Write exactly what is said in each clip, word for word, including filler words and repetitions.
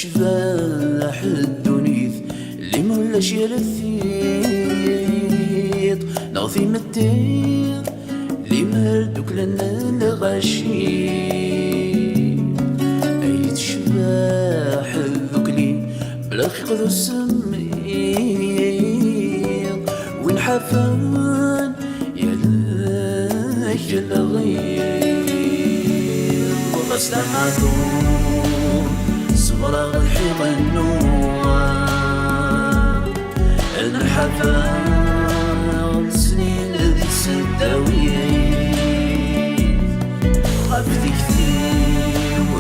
Tecbeḥ ddunit, limer ulac yir tiṭ neɣ timetti, limer duklen lɣaci. Ay tecbeḥ dukli, bla lxiq d usemmiḍ, win ḥafen yal akelɣiḍ. Ɣas d amaɛṭur, ṣebreɣ lḥiɣ nnuɣ. Nḥafa snin di tseddawit, ɣef tikti-w,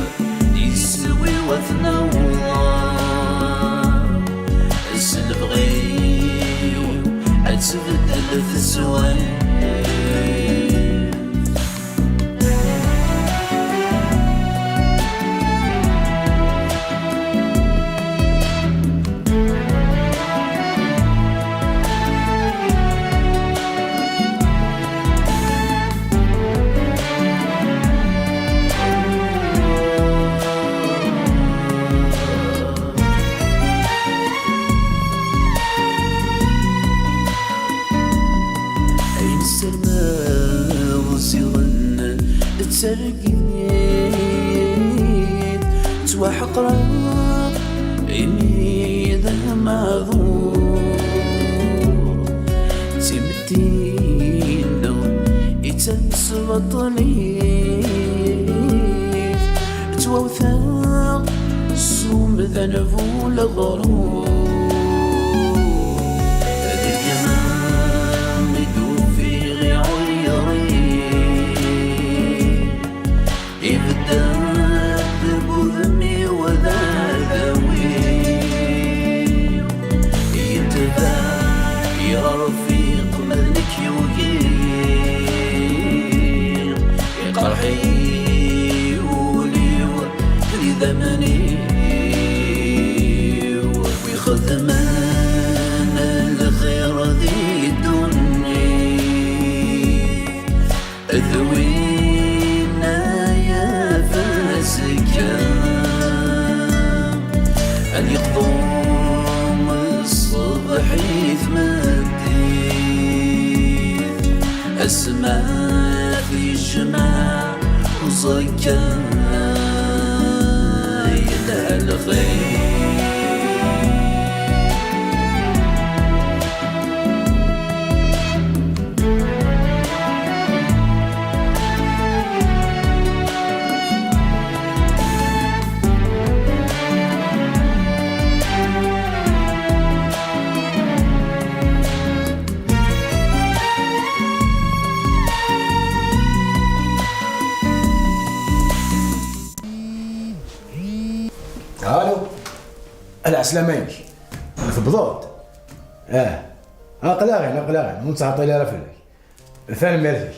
iswi-w ad t-naweḍ. S lebɣi-w ad tbeddel teswiɛt. Ayen ssermaɣ ziɣen d targit, ttwaḥeqreɣ imi d amaɛḍur. D timetti-nneɣ i d tamesbaṭlit, ttwawteɣ s umdan bu leɣrur. Di lgama i d-ufiɣ iɛuyeṛ-iw, ibedden deg wudem-iw d adaw-iw. Yetbeɛ, yerfiq ma d nekk yugi, iqerḥ-iyi wul-iw d idammen-iw. Wi xedmen lxir di ddunit, d winna yaf azekka, ad yeqḍu ṣṣbeḥ i tmeddit, asma tijmeɛ uẓekka yelha lxir. Allo. Ɛeslama-inek. Tewwḍeḍ-d? Ah. Aql-aɣ-in, aql-aɣ-in. Ur nettɛeṭṭil ara fell-ak. Tanemmirt-ik.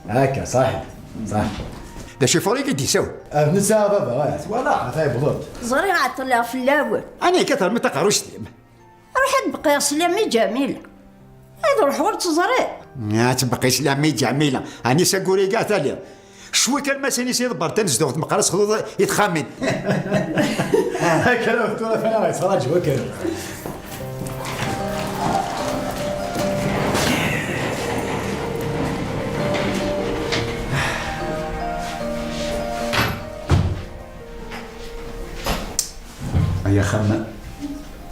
Akka, ṣaḥit. Ṣaḥ. D acu i d-yessawel? Ah, d netta a baba, ah, twalaḍ? Ata yewweḍ-d. Ẓriɣ ɛeṭṭleɣ fell-awen. Ɛni akka termiḍ taqerruct-im? Ruḥ ad tbeqqiḍ s Lami Ǧamila. Ad ruḥeɣ ur tt-ẓriɣ. Ad tbeqqi s Lami Ǧamila. Ɛni s aguri-agi a tali? Cwi kan ma s-in-is iḍebber tanezduɣt meqqar ad texḍuḍ i texxamin. Akka tura fana yettfaraǧ wakal. Ay axxam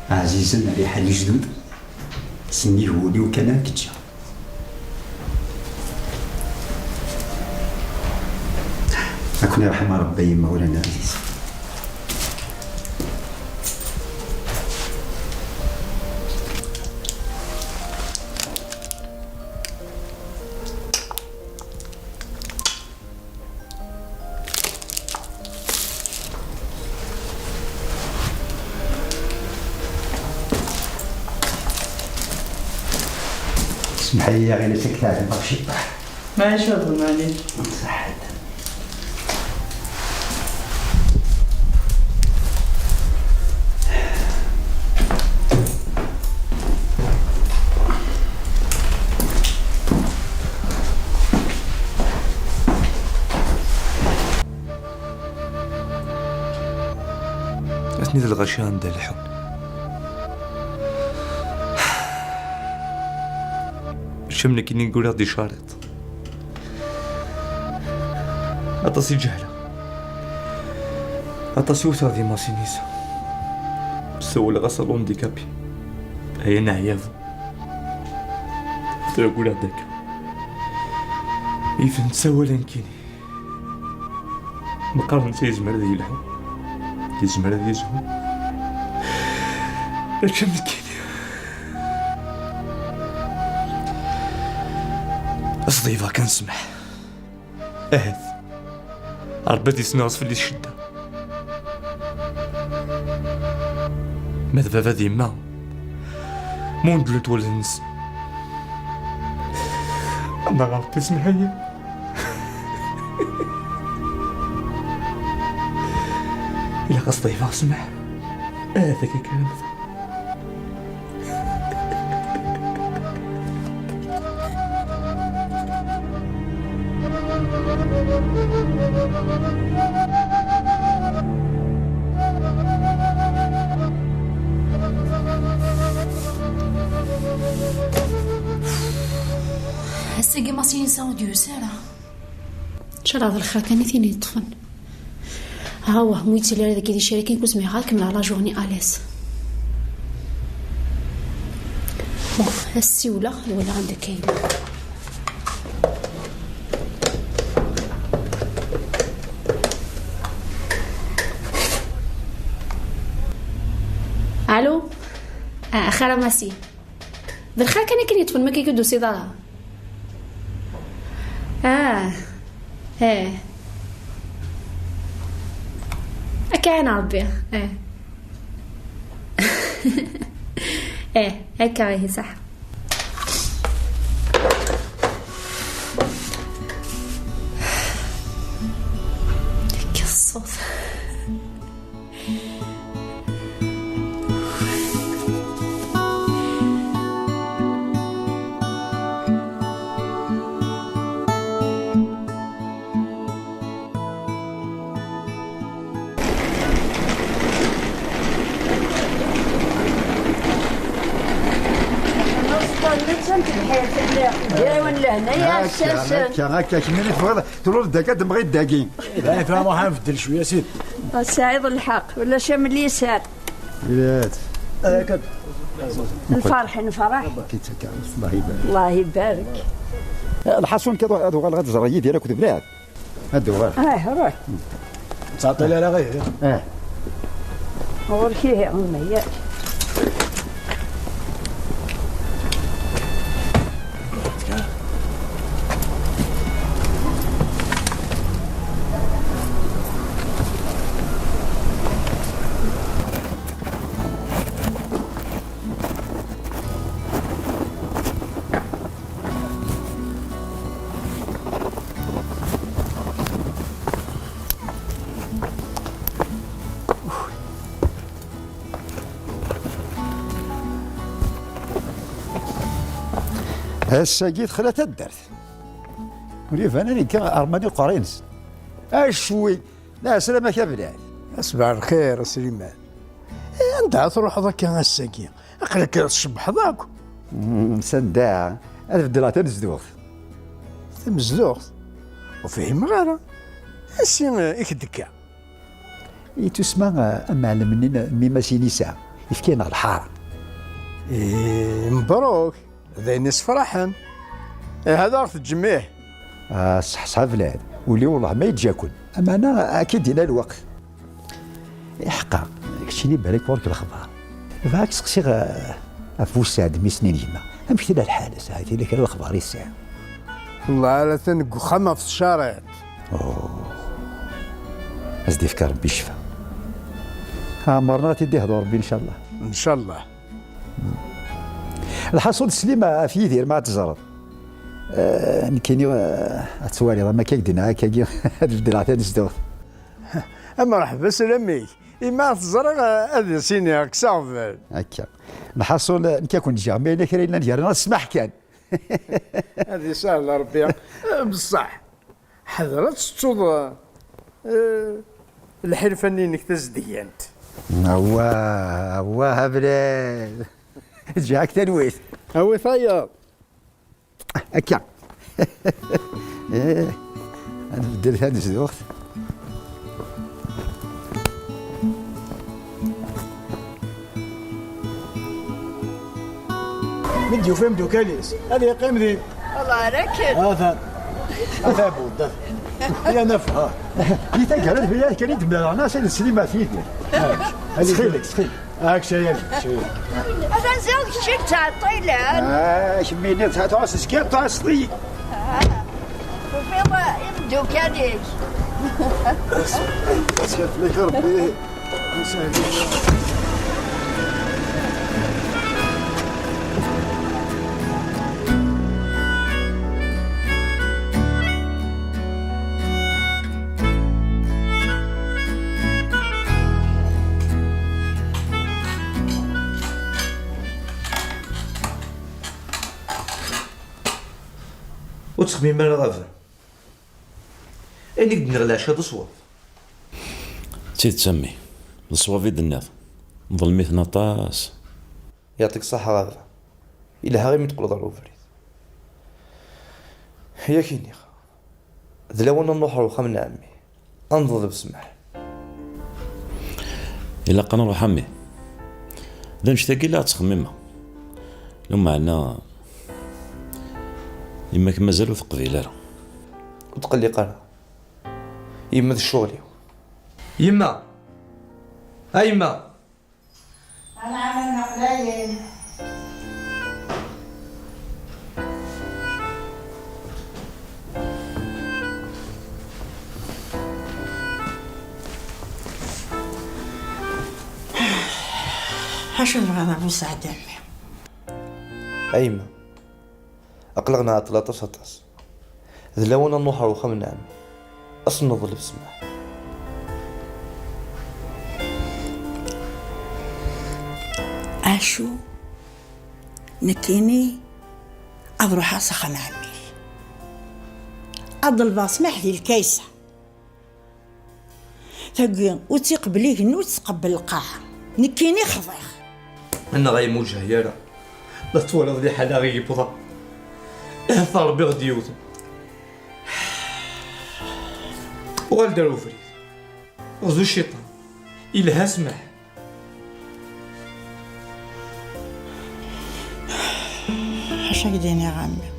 ɛzizen, rriḥa n lejdud, sennig wul-iw kan ad k-ǧǧeɣ. Ad ken-irḥem Ṛebbi ay imawlan ɛzizen. Semḥ-iyi a ɣilas ad k-teɛjeb ɣef ciṭṭaḥ. Maɛlic a bu Maɛlic. Ṣaḥḥit. Ad D lɣaci anda lḥun. Kečč am nekkini ggulleɣ-d icariṭ. Aṭas i ǧehleɣ. Aṭas i wteɣ di masinisa. Sawleɣ-as a l'handicapé. Ay aneɛyabu. Ttagguleɣ-d akka. Ifen ssawal nekkini. Meqqar netta yezmer ad yelḥu, yezmer ad yezhu. Mačči am nekkini. As-ḍeybeɣ kan ssmaḥ. Ahat Ṛebbi ad yesnerẓ fell-i ccedda. Ma d baba d yemma, ma undlent wallen-nsen. Ama Ṛebbi smeḥ-iyi. Ilaq ad s-ḍeybeɣ ssmaḥ. Ahat akka kan. Ass-agi Masinisa ur d-yusi ara. Ncallah d lxir kan i t-in-yeṭṭfen. Ha wah, mu yettili ara dagi di ccer akken, ur zmireɣ ad kemmleɣ la journée à l'aise. Bon, ad siwleɣ, ad waliɣ anda akka yella. Allô? Ah, xir a Masi. D lxir kan akken yeṭṭfen, ma akka ur d-tusiḍ ara. Ah, eh. Akka ɛin Ṛebbi, eh. Eh, akka ihi ṣaḥ. Akka ṣṣut. Ǧawen lehna ya Akka, ssasen. Akka, akka, kemmini tebɣiḍ tluleḍ dagi, ad temɣiḍ dagi. Ih, fehmeɣ, ḥa nbeddel cwiya, sidi. Tesɛiḍ lḥeqq, ulac am liser. Ilat. Lferḥ nefreḥ. Kitaka, Allah ibarik. Allah ibarik. Lḥaṣun, ad uɣaleɣ ad ẓreɣ Yidir akked bnad. Ad uɣaleɣ. Ah, ruḥ. Ttɛeṭṭil ara ɣir. Ah. Ɣur-k ihi, a Mma, yak. Ass-agi texla taddart. Ur iban ara nekk rman iqerra-ines. Acwi, la ɛeslama-k a Blal. Asbeḥ lxir a Sliman. Eh, anda ara truḥeḍ akka ass-agi? Aql-ak tcebbḥeḍ akk. Mm, s anda? Ad beddleɣ tanezduɣt. Tamezduɣt? Ur fhimeɣ ara. Ansi, eh, i k-d-tekka? Yettusma, eh, amɛellem-nni n, n Mmi Masinisa, yefka-yaneɣ lḥara. Eh, mebruk. D ayen isefraḥen. Eh, ad aɣ-teǧǧem, ih. Ah, ṣṣeḥṣa a Blal. Ul-iw wellah ma yeǧǧa-ken. Ameɛna, akka i d-yenna lweqt. Iḥqa, keččini balak ɣur-k lexbar. Bɣiɣ ad k-seqsiɣ, ah, ɣef Busaɛd, mmi-s-nni n gma. Amek tella lḥal ass-a? Tella kra n lexbar i tesɛiḍ? Wellah, atan deg uxxam ɣef tcariḍt. Oh. Ad s-d-yefk Rebbi ccfa. Ɛemren ad t-id-ihdu Rebbi, ncallah. Ncallah. Lḥaṣul, teslim ɣef Yidir, ma ad teẓreḍ. Eh, nekkini, eh, ad twaliḍ, ama akka i k-d-nniɣ akkagi, ad beddleɣ tanezduɣt. Amerḥba, slam-ik. Imi ad teẓreɣ, eh, ad as-iniɣ kkes aɣbel. Akka. Lḥaṣul, eh, nekk ad ken-ǧǧeɣ, ma yella kra yellan gar-aneɣ, ssmaḥ kan. Ad isahel Rebbi. Eh, beṣṣeḥ. Ḥader ad tettuḍ, eh, lḥirfa-nni-inek tazedgant. Awah, awah, abrid. Ǧǧiɣ-ak talwit. Awi tayeḍ. Akka. Eh, ad nbeddel tanezduɣt. Mi d-yufa imeddukal-is, ad yeqqim din. Atan. Atan budda. Ya nafha. Di taggara d kan i d-mlaleɣ nas ad neslim ɣef Yidir. Ttxil-k, ttxil-k. Ak sayal, sayal. Atan ziɣ d kečč i yettɛeṭṭilen. Ah, kemmini tɛeṭṭaɣ s zgiɣ tɛeṣṭi. Ah, tufiḍ imeddukal-ik. Asfel-ik Rebbi. Ur ttxemmim ara ɣef ayen i k-d-nniɣ leɛca d ṣṣwab. D tidet a mmi, d ṣṣwab i d-tenniḍ. Nḍlem-iten aṭas. Yeɛṭik ṣṣeḥḥa a baba. Yelha imi d-teqqleḍ ɣer ubrid. Yak iniɣ, d lawan ad nruḥ ɣer uxxam n ɛemmi, ad neḍleb ssmaḥ. Ilaq ad nruḥ a mmi. D annect-agi i la ttxemmimeɣ. Lameɛna yemma-k mazal ur teqbil ara. Ur tqelliq ara. Yemma d ccɣel-iw. Yemma! A yemma! Anɛam a Nna Xlayen. Acu tebɣiḍ a Bu Saɛd a mmi? A yemma, aql-aɣ nɛeṭṭel aṭas aṭas. D lawan ad nruḥ ɣer uxxam n ɛemmi, ad s-neḍleb ssmaḥ. Acu? Nekkini ad ruḥeɣ s axxam n ɛemmi-k. Ad ḍelbeɣ ssmaḥ di lkaysa. Tagi ur tt-iqebbel igenni, ur tt-tqebbel lqaɛa. Nekkini xḍiɣ. Annaɣ ay muǧeh yara. La twalaḍ liḥala i yewwḍa. Ahat Ṛebbi ɣ-d-yewwḍen. Uɣal-d ar ubrid. Ɣzu cciṭan. Ilha ssmaḥ. Ḥaca k-d-iniɣ a mmi.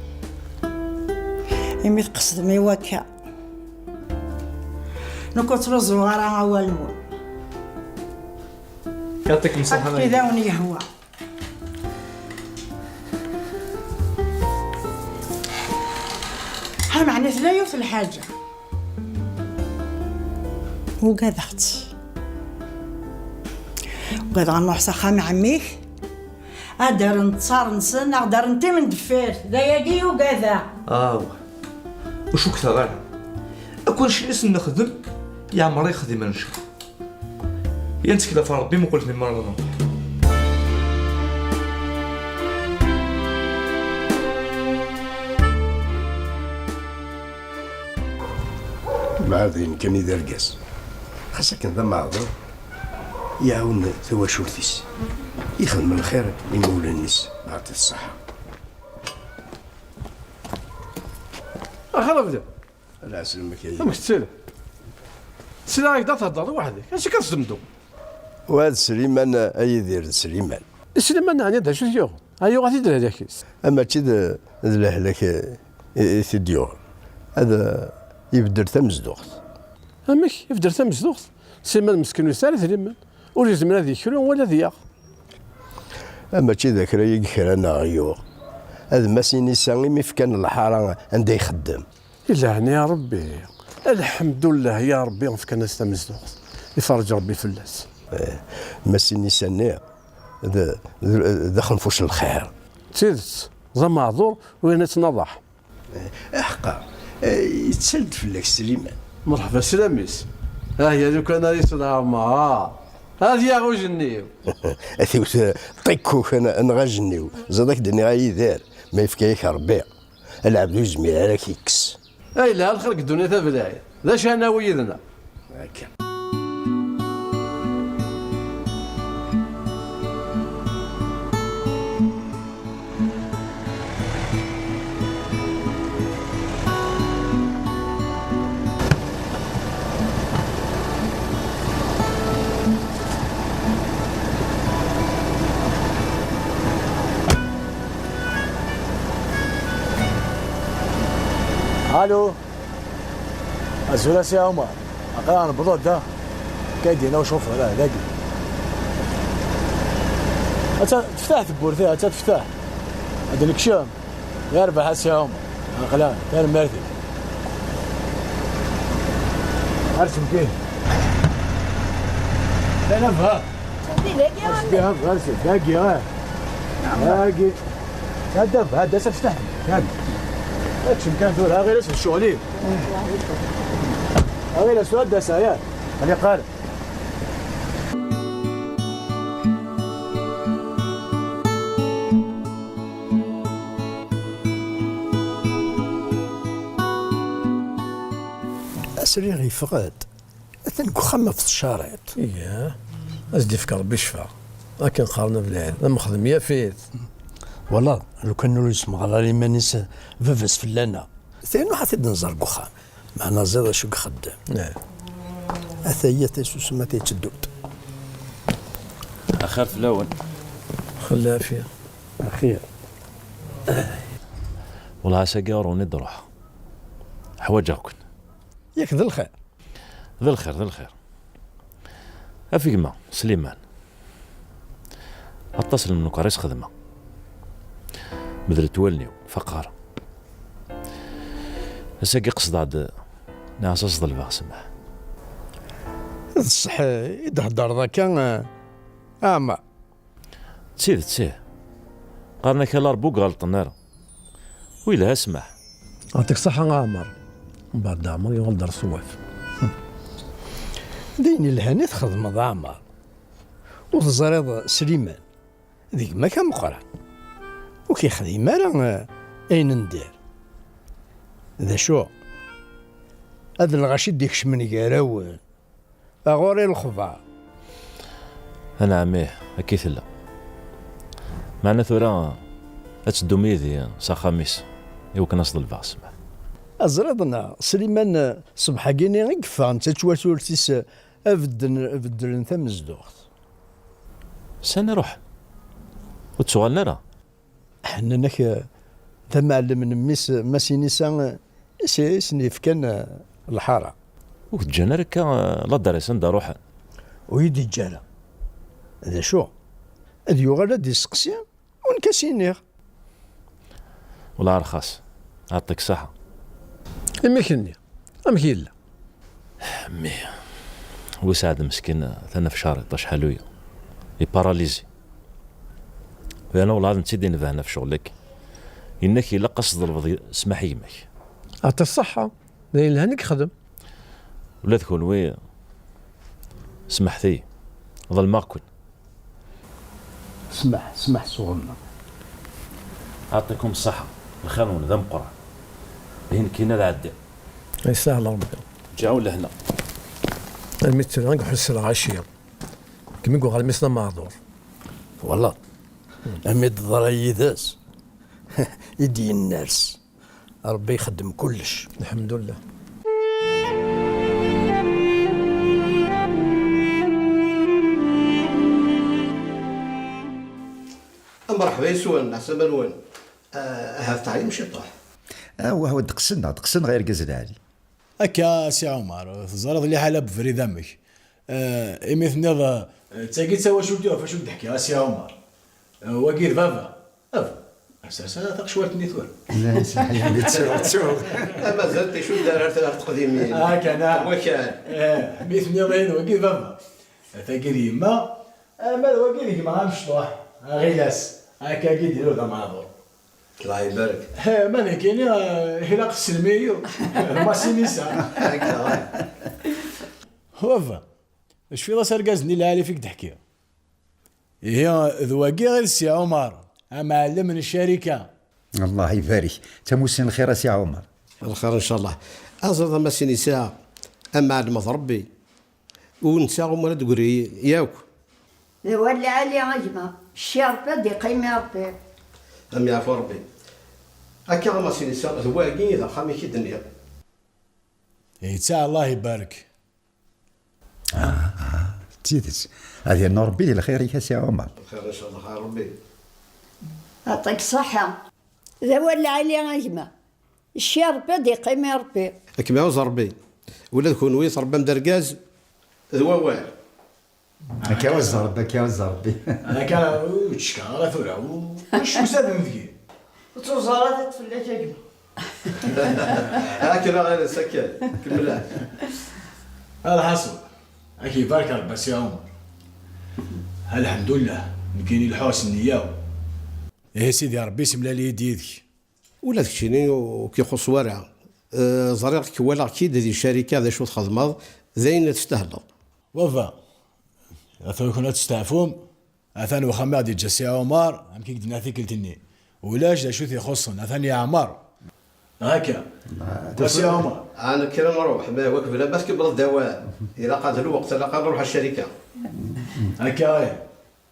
Imi tqesdem i wakka. Nekk ur ttruẓuɣ ara awal-nwen. Yeɛṭikem ṣṣeḥḥa. Akka i d awen-yehwa. Ha, meɛna tella yiwet n lḥaǧa. Ugadeɣ-tt. Ugadeɣ ad nruḥ s axxam n ɛemmi-k, ad d-rren ttaṛ-nsen, ad ɣ-d-rren timendeffirt. D ayagi i ugadeɣ. Aw, ur cukkteɣ ara. Akk annect i sen-nexdem, yeɛmer yexdem annect-a. Ya nettkel ɣef Ṛebbi, muqel melmi ara nruḥ. Mɛad d ayen kan i d argaz. Xas akken d ameɛḍur, iɛawen tawacult-is, ixdem lxir i imawlan-is, yeɛṭi-t ṣṣeḥḥa. Axir abdel. Ala ɛeslama-k a Yidir. Amek tettiliḍ? Sliɣ-ak-d ad thedreḍ weḥd-k. Acu akka tzemdeḍ? Wa d Sliman, a Yidir, d Sliman. I Sliman, ɛni d acu t-yuɣen? Ay yuɣ-it-id lehlak-is. A mačči d, d lehlak i, i t-id-yuɣen. Ad, eh, ibeddel tamezduɣt. Amek? Ibeddel tamezduɣt? Sliman meskin ur yesɛi ara idrimen. Ur yezmir ad yekru wala ad yaɣ. A mačči d akra i yekra neɣ yuɣ. Ad Masinisa imi fkan lḥara anda ixeddem. Ilahni ya Ṛebbi, lḥemdullah ya Ṛebbi, fkan-as tamezduɣt, iferreǧ Ṛebbi fell-as. Eh, Masinisa-nni d, d, d axenfuc n lxir. D tidet, d ameɛḍur, u yerna yettnaḍaḥ. Eh, aḥeqqa, eh, yettal-d fell-ak Sliman. Mṛeḥba sslam-is. Ah, ya lukan ara yesleɣ Ɛmer. Ad yaɣ ujenniw. Ad t-iwet ṭikkuk, n-, neɣ ajenniw. Ẓad ak-d-nniɣ a Yidir, ma yefka-yak Ṛebbi, a lɛebd ur yezmir ara ad k-ikkes. Ay, yelha lxir deg ddunit a Belɛid. D acu ara nawi yid-neɣ? Akka. Allo. Azul a Si Ɛumar. Aql-aɣ newweḍ-d da. Akka i d-yenna ucufur, ah, dagi. Atta teftaḥ tewwurt, atta teftaḥ. Ad d-nekcem. Yerbeḥ a Si Ɛumar. Aql-aɣ, tanemmirt-ik. Ar ttmekkihin. Llan abhar. Dagi, ar ttmekkihin, ar ttmekkihin, dagi, ah. Dagi. Hada, hada, sa teftaḥ. Hada. Akken kan tura, ɣir as d ccɣel-im. Ɣir as tura, hada, sa, ya. Xli qal. Asriɣ yeffeɣ-d. Atan deg uxxam ɣef tcariḍt. Iya, ad s-d-ifk Rebbi ccfa. Akken qqaren a Belɛid, d amexdem yaf-it. Wala, lukan ur yesmeɣra ara iman-is baba-s fell-aneɣ. Taynu ḥa t-id-nẓer deg uxxam. Meɛna ẓid acu i ixeddem. Ih. Ataya tasusma tetteddu-d. Axir fell-awen. Xel lɛafya. Axir. Wellah ass-agi ur wen-id-ruḥeɣ. Ḥwaǧeɣ-ken. Yak d lxir. D lxir, d lxir. Af gma Sliman. Aṭas n lemnuker i sxedmeɣ. Medlet wallen-iw, faqeɣ ara. Ass-agi qesdeɣ-d, nniɣ-as ad s-ḍelbeɣ ssmaḥ. D ṣṣeḥ i d-theddreḍ akka, a Ɛmer? D tidet, ih. Qqaren-ak ala Rebbi ur iɣelṭen ara. Wi yelha ssmaḥ. Ɛṭik ṣṣeḥḥa a Ɛmer. Mbeɛd Ɛmer yuɣal-d ar ṣṣwab. D ayen yelhan i txedmeḍ a Ɛmer. Ur teẓriḍ Sliman d gma-k ameqqran. Ur k-yexdim ara, eh, ayen n dir. D acu? Ad lɣaci d-ikecmen gar-awen. Ɣur-i lexbar. Anɛam, ih, akka i tella. Meɛna tura ad teddum yid-i s axxam-is i wakken ad s-ḍelbeɣ ssmaḥ. Teẓriḍ neɣ Sliman, ṣṣbeḥ-agi-nni i yeffeɣ netta d twaturt-is, beddlen, beddlen tamezduɣt. Sani ruḥen? Ur d-ttuɣalen ara? Ḥennan-ak, eh, d amɛellem n mmi-s, Masinisa, eh, i s-, i sen-yefkan, eh, lḥara. Ur k-ǧǧan ara akka, eh, ladres anda ruḥen? Ur yi-d-yeǧǧa ara. D acu? Ad yuɣal ad d-isteqsi, u nekk ad s-iniɣ. Wala rxas. Ɛṭik ṣṣeḥḥa. Imi k-nni, amek yella? Mmi, Wesɛed meskin, atan ɣef cariṭ acḥal uya. Iparalizi. Yerna welɛad netta i d-inebhen ɣef ccɣel-agi. Yenna-k ilaq ad s-tḍelbeḍ ssmaḥ i gma-k. Ɛṭi ṣṣeḥḥa, d ayen yelhan i yexdem. Ula d kunwi, smeḥt-iyi, ḍelmeɣ-ken. Smaḥ, smaḥ sɣur-neɣ. Ɛṭikum ṣṣeḥḥa, lxir-nwen d ameqqran. Ihi nekkini ad ɛeddiɣ. Yessahel Rebbi. Ǧǧiɣ-awen lehna. Almi d tura i iḥus lɣaci. Kemmini deg uɣrem-is d ameɛḍur. Wala, almi d-teḍra yid-s, i d-yenners. Rebbi ixeddem kullec. Lḥemdullah. Mreḥba yes-wen, ɛeslama-nwen. Ah, ahat teɛyam ciṭuḥ. Awah, deqsen-aɣ, deqsen-aɣ irgazen lɛali. Akka, a Si Ɛumar, teẓriḍ liḥala n ubrid amek. Eh, imi tenniḍ, eh, d tagi d tawacult-iw ɣef wacu i d-ḥkiɣ, a Si Ɛumar. Eh, wagi d baba. Baba. Sers ara taqecwalt-nni tura. La, saḥit, ttuɣ, ttuɣ. Ah, mazal ticudd ar, ar teqdimin. Ah, kan, ah. Wakal. Eh, mi tenniḍ ayen, wagi d baba. Tagi d yemma. Ama d wagi d gma amecṭuḥ. Aɣilas. Akkagi d-ilul d ameɛḍur. Allah ibarek. He, ma d nekkini, eh, ilaq tselmi-yi. Masinisa. Baba, tecfiḍ-as argaz-nni lɛali i k-d-ḥkiɣ? Ihi, d wagi i d Si Ɛumar, amɛellem n ccarika. Allah ibarek. Tamussni n lxir a Si Ɛumar. Lxir, ncallah. Aẓiḍ a Masinisa, amɛellem d Rebbi. U netta umi ara d-tegri yakk. D awal lɛali a gma, cci Rebbi ad iqqim i Rebbi. Am yeɛfu Rebbi. Akka a Masinisa, d wagi i d axxam-ik i d-nniɣ. Yettaɛ Allah ibarek. Ah, ah, d tidet. Ad yernu Rebbi di lxir-ik a Si Ɛumar. Lxir ncallah a Rebbi. Ɛṭik ṣṣeḥḥa. D awal lɛali a gma. Cci Ṛebbi ad iqqim i Ṛebbi. Ad kem-iɛuzz Ṛebbi. Ula d kunwi tṛebbam-d argaz d wawal. Akka i ẓerb, akka i ẓerb. Akka ur ttcekkar ara tura. U-, ulac usadem deg-i. Ur ttuẓar ara tiṭ fell-ak a gma. Akken ara ɣiles akken. Kemmel. Lḥaṣul, ad k-ibarek Ṛebbi a Si Ɛumar. Alḥemdullah, nekkini lḥuṣ nniya-w. Ihi Sidi Ṛebbi semlal-iyi-d yid-k. Ula d keččini ur k-ixuṣṣ wara. Eh, ẓriɣ-k, walaɣ-k-id di ccarika d acu txedmeḍ, d ayen testahleḍ. Baba, atan kun ad testeɛfum, atan wexxam i ɣ-d-yeǧǧa Si Ɛumar, amek i k-d-nniɣ tikkelt-nni. Ulac d acu t-ixuṣṣen, atan yeɛmer. Akka. A Si Ɛumar. Ɛni kra nruḥ, ma wakbel ma tkemmleḍ-d awal. Ilaq ad lweqt, ilaq ad nruḥ a ccarika. Akka, eh.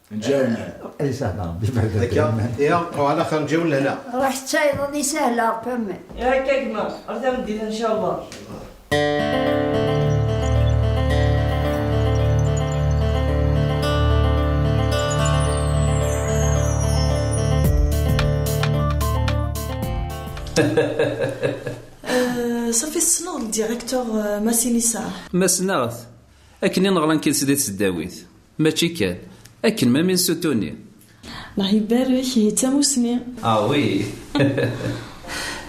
Nǧawna. Ay sahla Ṛebbi, barek. Akka, ya, wa ɛla xir, nǧaw lehna. Ruḥ d tayeḍ ad isahel Ṛebbi a mmi. Akka gma, ar tameddit ncallah. Euh, safi tessneḍ le directeur, euh, Masinissa? Ma ssneɣ-t. Akken i neɣra nekk d-s di tesdawit. Mačči kan. Akken ma min sutuni. Allah ibarek, ihi d tamusni. Ah oui.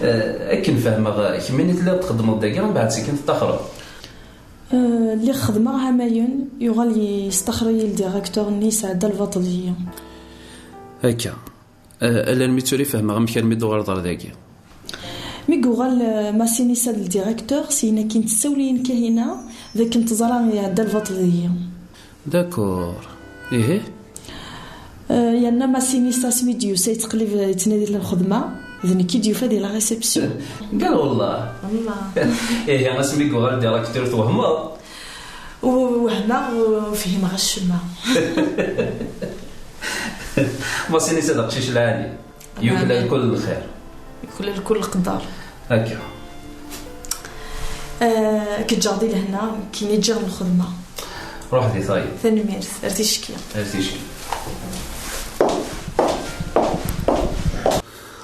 Eh, akken fehmeɣ, eh, kemmini telliḍ txeddmeḍ dagi, mbeɛd seg-kin tettaxreḍ? Eh, lliɣ xedmeɣ ɛamayen, yuɣal yestaxer-iyi ldirektur-nni, yesɛedda lbaṭel deg-i. Akka. Eh, alarmi d tura i fehmeɣ amek armi d-tuɣaleḍ ɣer dagi. Mi yuɣal, eh, Masinissa d ldirektur, syin akkin tessawel-iyi-n Kahina d akken teẓra iɛedda lbaṭel deg-i. D'accord. Ihi? Eh, yerna Masinissa asmi d-yusa yettqellib, eh, yettnadi lxedma, d nekk i d-yufa di la réception. Qal wallah. Wallah. Ihi asmi yuɣal directeur twehmeḍ? U-, wehmeɣ, ur fhimeɣ acemma. Masinissa d aqcic lɛali. Yuklal kul lxir. Yuklal kul leqder. Akka. Eh, ad k-ǧǧeɣ di lehna, nekkini ǧǧiɣ lxedma. Ruḥ di tayeḍ. Tanemmirt, ar ticki. Ar ticki.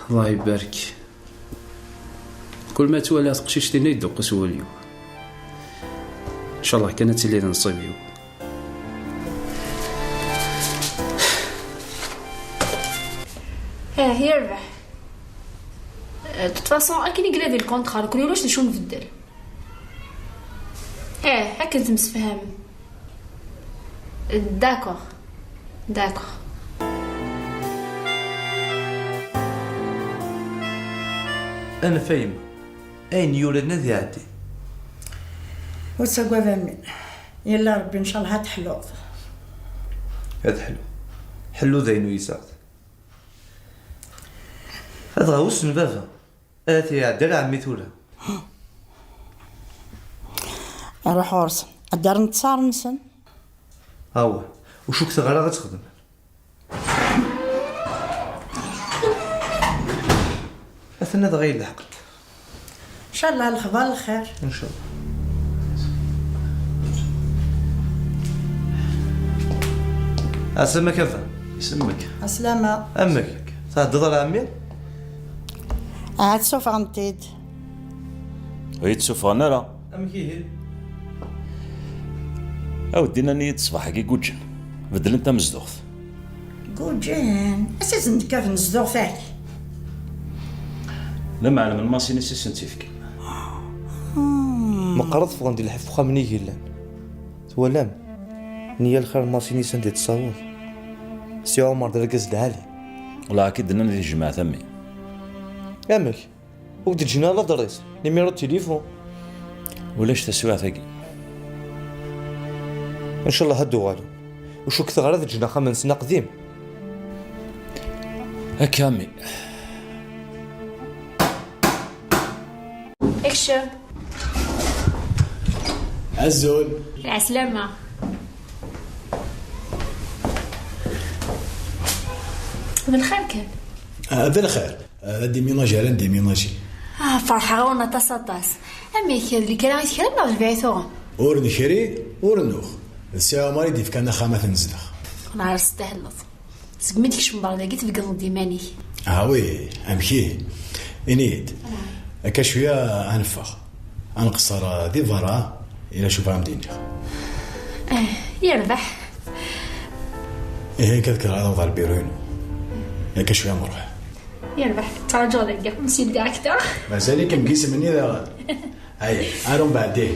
Allah ibarek. Kul ma ttwaliɣ taqcict-inna yedduqqes wul-iw. Ncallah kan ad tili d nnṣib-iw. Eh, yerbeḥ. Eh, de toute façon, akken i yella di lkontra, nekkni ulac d acu nbeddel. Eh, akken temsefhamem. D'accord. D'accord. Anef a yemma. Ayen yuran ad iɛeddi. Ur ttagad a mmi. Yella Rebbi, ncallah ad teḥluḍ. Ad ḥlu. Ḥellu d ayen uyseɣ. Ad ɣawsen baba. Ad iɛeddi ar ɛemmi tura. Ruḥ ɣur-sen. Ad d-rren ttaṛ-nsen. Awah, ur cukkteɣ ara ad txedmem. Atan ad ɣ-yelḥeq. Ncallah lexbar lxir. Ncallah. Asamak a fa. Isemmek. Aslama. Amek? Tɛeddaḍ ar ɛemmi? Ahat sufɣen-t-id. Ur yi-d-sufɣen ara. Amek ihi? A weddi, nnan-iyi-d ṣṣbeḥ-agi guǧǧen, beddlen tamezduɣt. Guǧǧen? Asazen d-kkaten zduɣt-ak. Lameɛna n Masinissa i sen-tt-ifkan. Hmm. Meqqar ad ffɣen di lḥif uxxam-nni i yellan. Twalam? Nniya lxir n Masinissa anda i d-tessaweḍ. Si Ɛumar d argaz lɛali. Wala ak-id-nnan di tejmaɛt a mmi. Amek? Ur d-ǧǧin ara ladres, numéro de téléphone. Ulac taswiɛt-agi. Ncallah ad d-uɣalen. Ur cukkteɣ ara ad ǧǧen axxam-nsen aqdim. Akka a mmi. Ikcem. Azul. Lɛeslama. D lxir kan. Ah, d lxir. Ah, ad d-iminaji ara n-d-iminaji. Ah, ferḥeɣ-awen aṭas, aṭas. Amek, d lekra i tekrem neɣ d lbiɛ i tuɣem? Ur nekri, ur nuɣ. D Si Ɛumar i d-ifkan axxam ad t-nezdeɣ. Nɛer s tehleḍ. Segmi d-kecmeḍ ɣer dagi, tbeggneḍ-d iman-ik. Ah oui, amek ihi? Ini-yi-d. Ah. Akka cwiya ad neffeɣ, ad nqeṣṣer di berra, ila acu bɣa m-d-iniɣ. Yerbeḥ. Ihi akka ad kkreɣ ad awḍeɣ ɣer lbiru-inu. Akka cwiya ad nruḥ. Yerbeḥ. Ttṛaǧuɣ dagi monsieur le directeur. Mazal-ikem deg isem-nni daɣen. Aya, ar umbeɛd ihi.